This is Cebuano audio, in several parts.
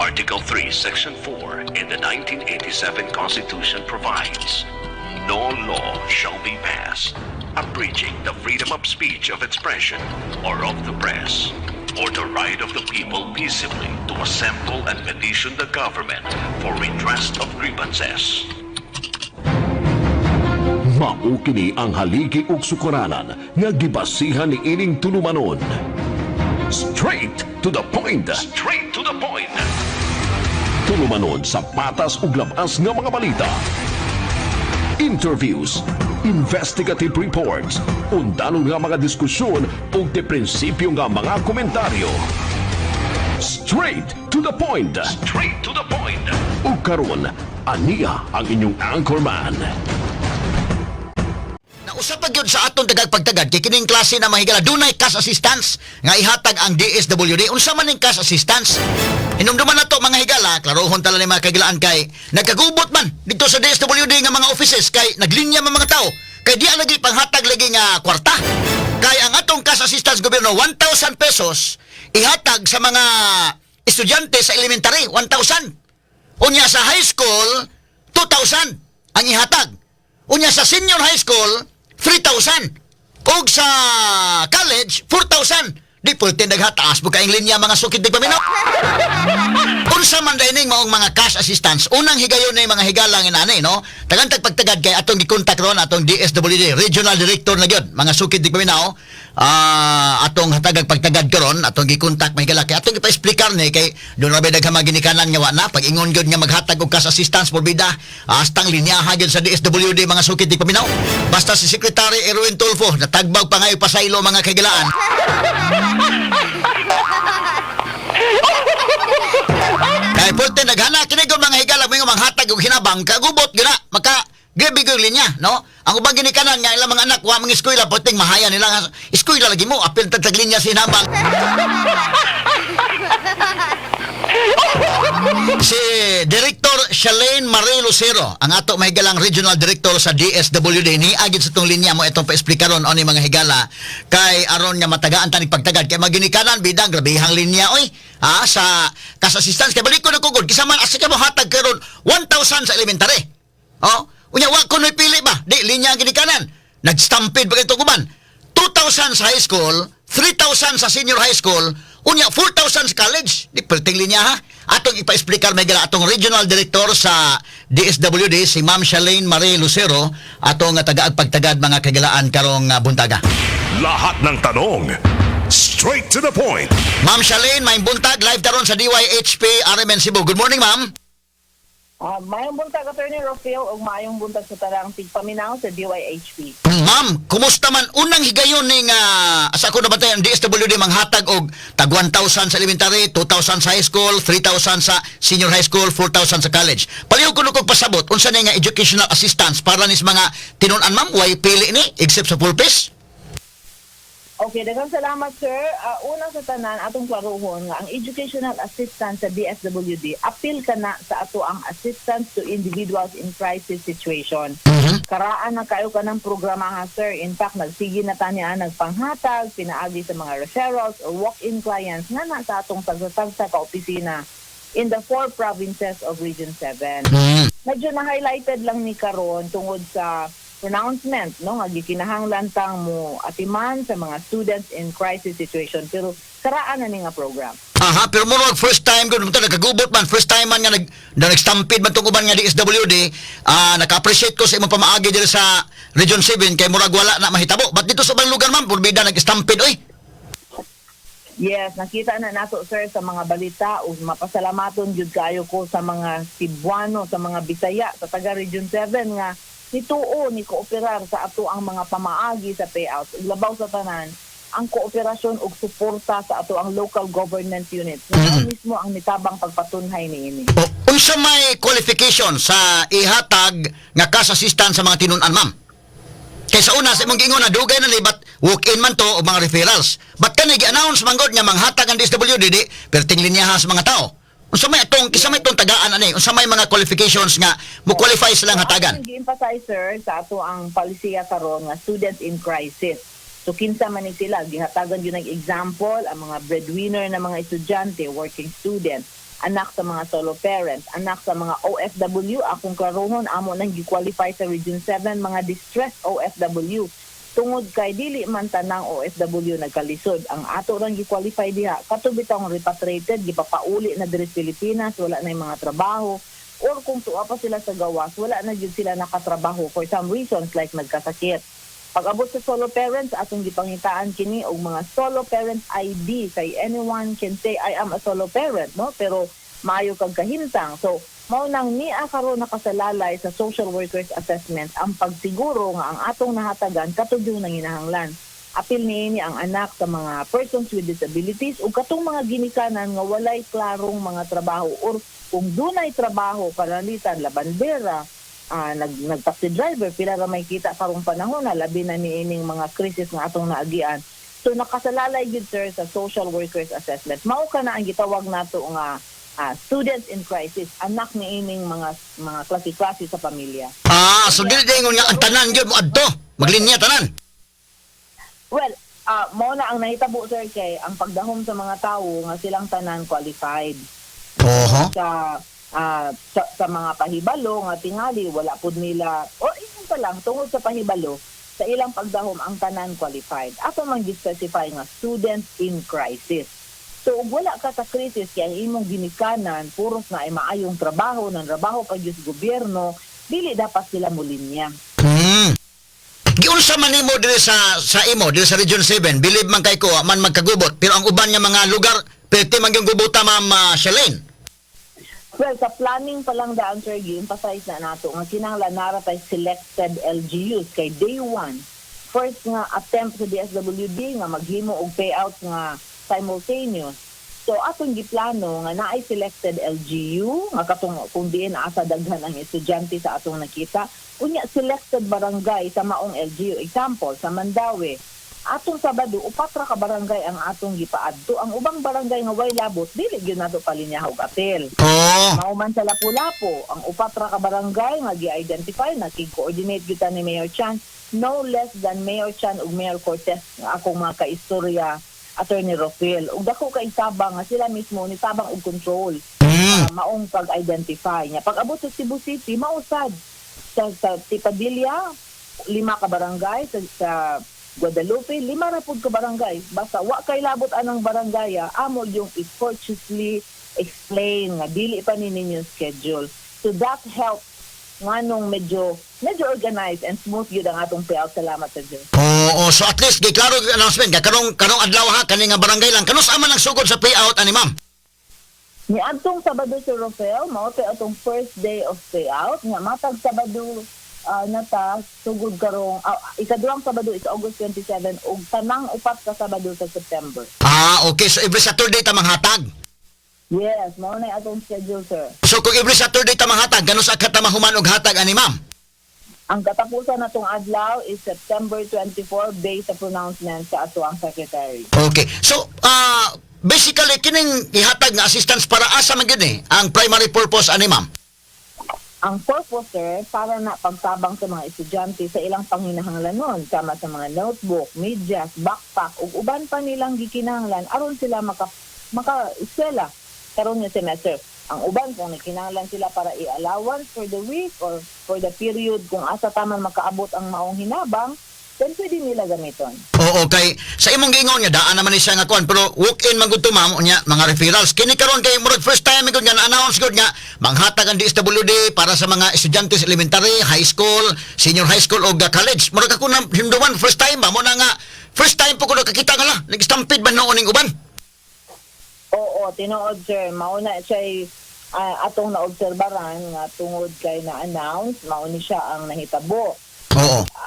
Article 3, Section 4 in the 1987 Constitution provides, "No law shall be passed abridging the freedom of speech, of expression, or of the press, or the right of the people peaceably to assemble and petition the government for redress of grievances." Mao kini ang haligi ug sukaranan nga gibasihan ni ining tulumanon. Straight to the point. Straight to the point. Tulumanon sa patas ug labas nga mga balita. Interviews, investigative reports, undanong nga mga diskusyon ug de prinsipyo nga mga komentaryo. Straight to the point. Straight to the point. Ug karon, aniya ang inyong anchorman. Nausap pa gyud sa atong tagag pagtagad kay kining klase na mahigala, dunay cash assistance nga ihatag ang DSWD. Unsa man ning cash assistance? Hinumduman na to, mga higala, klarohon tala ni mga kagilaan kay nagkagubot man dito sa DSWD nga mga offices kay naglinya man mga tao kay di lagi panghatag lagi nga kwarta. Kay ang atong cash assistance gobyerno, 1,000 pesos ihatag sa mga estudyante sa elementary, 1,000. Unya sa high school, 2,000 ang ihatag. Unya sa senior high school, 3,000. Ug sa college, 4,000. Di pwede naghataas mo kaing linya, mga sukid di paminaw. Unsa man diay maong mga cash assistance? Unang higayon na mga higala nga inani, no? Tagantag pagtagad kay atong gikontak ron atong DSWD Regional Director na gyud, mga sukid di paminaw. Atong hatagag pagtagad karon, atong gikontak, mga higala, kay atong ipa-explicar ni kay doon ra daghang mga ginikanan nga wa na pag-ingon gyud nga maghatag og cash assistance por bida hastang linyaha gyud sa DSWD, mga sukid di paminaw. Basta si Secretary Erwin Tulfo natagbag pa ngayon pasaylo, mga kagilaan. Kay pulte naghana kini kung mga higala mo manghatag og hinabang kagubot gina maka grabe gyud linya, no? Ang ubang ginikanan nga ilang mga anak wa mga eskwela, puting mahaya nila nga eskwela lagi mo apil tag linya sa hinabang. Si Director Shalane Marie Lucero, ang ato mahigalang Regional Director sa DSWD, ni agid sa tong linya mo itong paesplikaron ani, mga higala, kay aron nga matagaan tanig pagtagad kay maginikanan bidang grabehang linya oy ha sa cash assistance. Kay balik ko na kugod kisa man asa ka mo hatag karon 1,000 sa elementary? Oh, unya wa ko noy pili ba, di linya ang ginikanan, nag-stampede pa kay uban, 2,000 sa high school, 3,000 sa senior high school, unya 4,000 sa college. Di perting linya ha. Atong ipa-explicar may gala atong regional director sa DSWD, si Ma'am Shalane Marie Lucero, atong tagaag pagtagad, mga kagilaan, karong buntaga. Lahat ng tanong, straight to the point. Ma'am Shalane, may buntag, live taron sa DYHP RMN Cebu. Good morning, ma'am. Maayong buntag, Attorney Rafael, ug maayong buntag sa tanang tigpaminaw sa DYHP. Ma'am, kumusta man unang higayon ning sa ako nabantayan ang DSWD manghatag og tag 1,000 sa elementary, 2,000 sa high school, 3,000 sa senior high school, 4,000 sa college. Palihog kuno kog pasabot unsa ni nga educational assistance para nis mga tinun-an, ma'am, way pili ni except sa full fees? Okay, daghang salamat, sir. Una sa tanan, atong klarohon nga ang educational assistance sa DSWD apil ka na sa ato ang assistance to individuals in crisis situation. Karaan na kayo ka ng programa ha, sir. In fact, nagsige na tanya nagpanghatag, pinaagi sa mga referrals or walk-in clients nga na sa atong tagsa-tagsa ka opisina in the four provinces of Region 7. Medyo na-highlighted lang ni karon tungod sa pronouncement, no, nga gikinahanglan tang mo atiman sa mga students in crisis situation, pero karaan na ni nga program. Aha, pero mo first time ko nung nagkagubot man, first time man nga nag na nag-stampede man tong uban nga DSWD, naka-appreciate ko sa imong pamaagi diri sa Region 7 kay murag wala na mahitabo. But dito sa ubang lugar, ma'am, purbida nag-stampede oy. Yes, nakita na nato, sir, sa mga balita ug mapasalamaton jud kaayo ko sa mga Cebuano, sa mga Bisaya, sa taga Region 7 nga nituo ni kooperar sa ato ang mga pamaagi sa payouts ug labaw sa tanan ang kooperasyon ug suporta sa ato ang local government units nga mismo ang nitabang pagpatunhay niini. O, unsa may qualification sa ihatag nga cash assistance sa mga tinun-an, ma'am? Kay sa una sa imong giingon na dugay na ni, but walk-in man to o mga referrals. But kani gi-announce man gud nga manghatag ang DSWD, di perting linyaha sa mga tao. Unsa may atong kinsa may itong tagaan ani? Unsa may mga qualifications nga mo qualify silang hatagan? Ang gi-emphasize, sir, sa ato ang palisiya karon nga students in crisis. So kinsa man ni sila, gihatagan yun ng example ang mga breadwinner na mga estudyante, working student, Anak sa mga solo parents, anak sa mga OFW. Akong klarohon, amo nang gi-qualify sa Region 7 mga distressed OFW. Tungod kay dili man tanang OFW nagkalisod. Ang ato rang gi-qualify diha, kato bitawng repatriated, gipapauli na diri sa Pilipinas, wala na yung mga trabaho, or kung tuwa pa sila sa gawas, wala na jud sila nakatrabaho for some reasons like nagkasakit. Pag abot sa solo parents, atong gipangitaan kini og mga solo parent ID kay anyone can say, "I am a solo parent," no? Pero maayo kag kahimtang. So, mao nang niya karon nakasalalay sa social workers assessment ang pagsiguro nga ang atong nahatagan kato gyud nanginahanglan. Apil niini ang anak sa mga persons with disabilities ug katong mga ginikanan nga walay klarong mga trabaho or kung dunay trabaho, pananglitan labandera, nag taxi driver, pila ra may kita karong panahon na, labi na niining mga krisis nga atong naagian. So nakasalalay gyud, sir, sa social workers assessment. Mao ka na ang gitawag nato nga students in crisis, anak niining mga klase-klase sa pamilya. Ah, so dili ingon nga ang tanan gyud mo adto. Maglinya tanan. Well, mao na ang nahitabo, sir, kay ang pagdahom sa mga tawo nga silang tanan qualified. Sa mga pahibalo nga tingali wala pud nila o ingon pa lang tungod sa pahibalo sa ilang pagdahom ang tanan qualified. Ato man gi-specify nga students in crisis. So ug wala ka sa crisis kay ang imong ginikanan puros na ay maayong trabaho, nang trabaho pa gyud sa gobyerno, dili dapat sila mulinya. Giunsa man nimo diri sa imo diri sa Region 7, believe man kay ko wa man magkagubot, pero ang uban nga mga lugar pwede man yung gubuta, Ma'am Shalane. Well, sa planning pa lang daan, sir, gi-emphasize na nato nga kinahanglan nara tay selected LGUs kay day one. First nga attempt sa DSWD nga maghimo og payout nga simultaneous. So atong giplano nga naay selected LGU nga katong kung diin asa daghan ang estudyante sa atong nakita, unya selected barangay sa maong LGU. Example, sa Mandaue, atong Sabado, upat ra ka barangay ang atong gipaadto. Ang ubang barangay nga way labot, dili gyud nato palinyaha og apil. Mao man sa Lapu-Lapu, ang upat ra ka barangay nga gi-identify, nakig-coordinate gyud ta ni Mayor Chan, no less than Mayor Chan ug Mayor Cortez nga akong mga kaistorya, Attorney Rofil. Ug dako kay tabang nga sila mismo ni tabang og control maong pag-identify niya. Pag abot sa Cebu City, mausad sa Tipadilla, lima ka barangay, sa Guadalupe, lima ra pud ka barangay. Basta wa kay labot anang barangay, amo yung i-courteously explain nga dili pa ni ninyo schedule. So that helps nganong medyo medyo organized and smooth yun ang atong payout. Salamat sa Diyos. Oo, so at least giklaro yung announcement nga karong karong adlaw ha, kani nga barangay lang. Kanus-a man ang sugod sa payout ani, ma'am? Ni adtong Sabado, Sir Rafael, mao tay atong first day of payout nga matag Sabado nata sugod karong ikaduhang Sabado is August 27 ug tanang upat ka Sabado sa September. Ah, okay. So every Saturday ta manghatag. Yes, mao na atong schedule, sir. So kung every Saturday ta manghatag, kanus-a ka ta mahuman og hatag ani, ma'am? Ang katapusan natong adlaw is September 24 based sa pronouncement sa atoang secretary. Okay. So, basically kining ihatag nga assistance para asa man gyud eh ang primary purpose ani, ma'am? Ang purpose, sir, para na pagtabang sa mga estudyante sa ilang panginahanglanon, sama sa mga notebook, medyas, backpack, ug uban pa nilang gikinahanglan aron sila maka eskwela karon nga semester. Ang uban kung nakinahanglan sila para i-allowance for the week or for the period kung asa taman makaabot ang maong hinabang, then pwede nila gamiton. Oo, kay sa imong giingon nga daan naman ni siya nga kuan, pero walk-in man gud to, ma'am, unya mga referrals. Kini karon kay murag first time gud nga na-announce gud nga manghatag ang DSWD para sa mga estudyante sa elementary, high school, senior high school o college. Murag ako na hinduman first time ba mo na nga first time po ko nakakita nga la nag-stampede ba noon ning uban. Oo, tinuod, sir. Mauna siya atong naobserbaran nga tungod kay na-announce, mao ni siya ang nahitabo.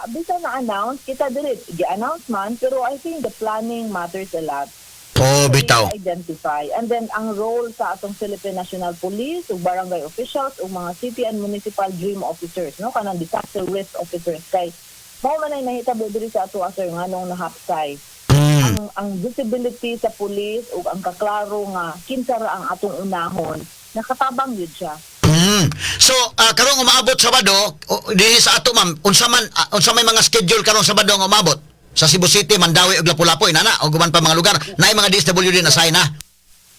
Bisan na-announce, kita diri gi-announce man, pero I think the planning matters a lot. Oo, bitaw. Identify. And then ang role sa atong Philippine National Police ug barangay officials ug mga city and municipal dream officers, no, kanang disaster risk officers, kay mao man ay nahitabo diri sa ato, sir, nganong nahapsay ang visibility sa police ug ang kaklaro nga kinsa ra ang atong unahon, nakatabang yun siya. So, karong umaabot Sabado, dinhi sa ato, ma'am, unsa man unsa may mga schedule karong Sabado nga umaabot? Sa Cebu City, Mandaue ug Lapu-Lapu inana ug uban pa mga lugar, naay mga DSWD na sign na.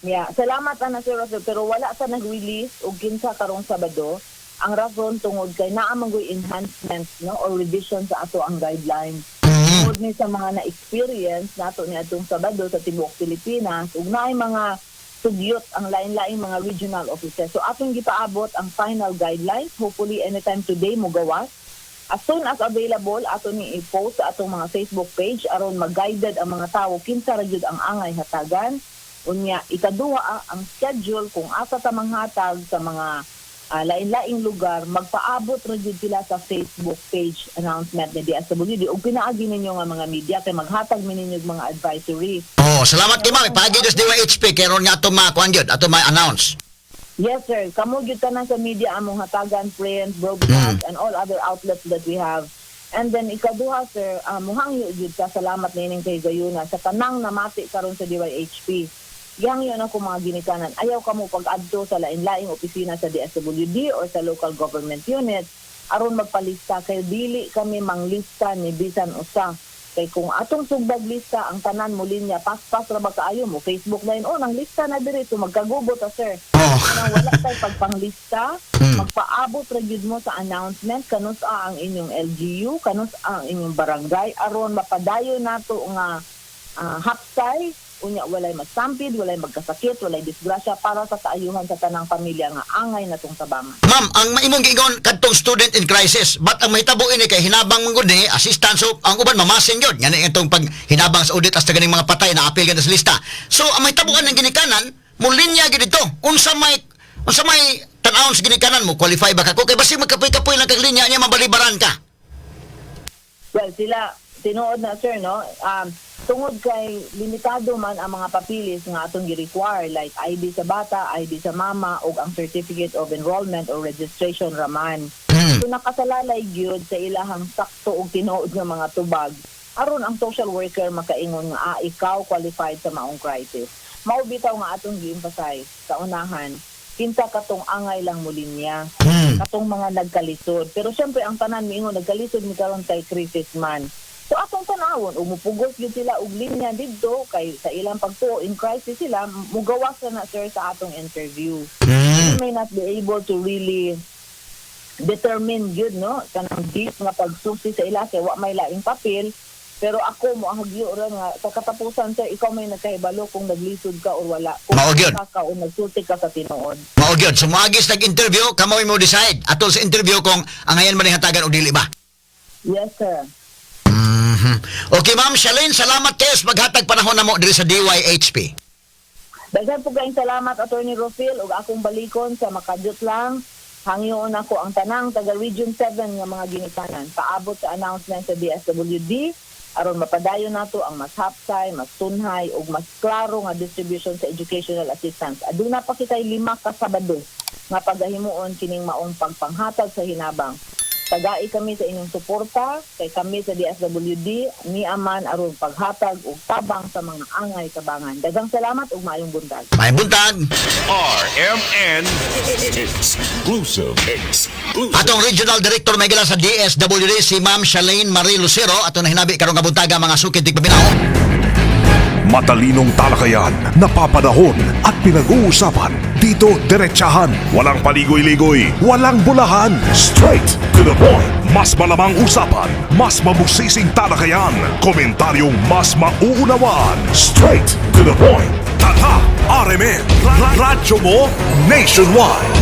Yeah, salamat ana, Sir Russell, pero wala sa nag-release og kinsa karong Sabado. Ang rason tungod kay naa man goy enhancements, no, or revision sa ato ang guidelines. Tungod ni sa mga na-experience nato ni atong Sabado sa tibuok Pilipinas ug naay mga sugyot ang lain-laing mga regional offices. So atong gipaabot ang final guidelines, hopefully anytime today mo gawas. As soon as available, ato ni i-post sa atong mga Facebook page aron mag-guided ang mga tawo kinsa ra gyud ang angay hatagan. Unya ikaduha, ang schedule kung asa ta manghatag sa mga lain-laing lugar, magpaabot ra gyud sila sa Facebook page announcement ni DSWD ug pinaagi ninyo nga mga media kay maghatag mi ninyo og mga advisory. Oh, salamat kay ma'am. Ipaagi sa DYHP kay ron nga ato makuan gyud, ato ma-announce. Yes, sir. Kamo gyud tanan sa media among hatagan, print, broadcast, and all other outlets that we have. And then ikaduha, sir, muhangyo gyud ka, salamat nining kay gayuna sa tanang namati karon sa DYHP. Gihangyo na ko mga ginikanan, ayaw kamo pag-adto sa lain-laing opisina sa DSWD or sa local government unit aron magpalista kay dili kami manglista ni bisan usa. Kay kung atong sugbag lista ang tanan mo linya, paspas ra ba kaayo mo Facebook na yun, oh, nang lista na diri, so magkagubot ta, sir. Kanang wala tay pagpanglista, magpaabot ra gyud mo sa announcement kanus ang inyong LGU, kanus ang inyong barangay aron mapadayon nato nga hapsay, unya walay magsampid, walay magkasakit, walay disgrasya para sa kaayuhan sa tanang pamilya nga angay natong tabangan. Ma'am, ang maimong giingon kadtong student in crisis, but ang mahitabo ini kay hinabang man gud ni assistance, so ang uban mamasin gyud ngani itong pag hinabang sa audit hasta ganing mga patay na apil sa lista. So ang mahitabuan ng ginikanan, mo linya gyud dito. Unsa may tan-awon sa ginikanan mo qualify ba ka ko kay basi magkapoy-kapoy lang kag linya niya, mabalibaran ka? Well, sila, tinuod na, sir, no? Tungod kay limitado man ang mga papilis nga atong gi-require like ID sa bata, ID sa mama ug ang certificate of enrollment or registration raman. So nakasalalay gyud sa ilahang sakto ug tinuod nga mga tubag aron ang social worker makaingon nga ikaw qualified sa maong crisis. Mao bitaw nga atong gi-emphasize sa unahan kinsa katong angay lang mo linya, katong mga nagkalisod. Pero syempre ang tanan miingon nagkalisod mi karon kay crisis man. So atong tanawon ug mupugos gyud sila og linya didto kay sa ilang pagtuo in crisis sila, mugawas na na, sir, sa atong interview. We may not be able to really determine gyud, no, kanang deep nga pagsusi sa ila kay wa may laing papel, pero ako mo ahagyo ra nga sa katapusan, sir, ikaw may nagkahibalo kung naglisod ka or wala, kung Mao gyud. ka o nagsulti ka sa tinuod. Mao gyud. So moagis nag-interview, kamo mo decide atol sa interview kung angayan man ni hatagan o dili ba. Yes, sir. Okay, Ma'am Shalene, salamat kayo sa paghatag panahon namo diri sa DYHP. Daghan po kayong salamat, Attorney Rofil, ug akong balikon sa makadyot lang. Hangyoon ako ang tanang taga Region 7 nga mga ginikanan. Paabot sa announcement sa DSWD aron mapadayon nato ang mas hapsay, mas tunhay ug mas klaro nga distribution sa educational assistance. Aduna pa kitay 5 ka Sabado nga pagahimuon kining maong pagpanghatag sa hinabang. Tagai kami sa inyong suporta kay kami sa DSWD niaman aron paghatag ug tabang sa mga angay tabangan. Daghang salamat ug maayong buntag. Maayong buntag. RMN Exclusive. Exclusive. Atong Regional Director may sa DSWD, si Ma'am Shalene Marie Lucero, ato na hinabi karong kabuntaga, mga sukid tigpaminaw. Matalinong talakayan, napapanahon at pinag-uusapan. Dito, diretsahan. Walang paligoy-ligoy, walang bolahan. Straight to the point. Mas malamang usapan, mas mabusising talakayan. Komentaryong mas mauunawaan. Straight to the point. Tatak RMN. Radyo mo nationwide.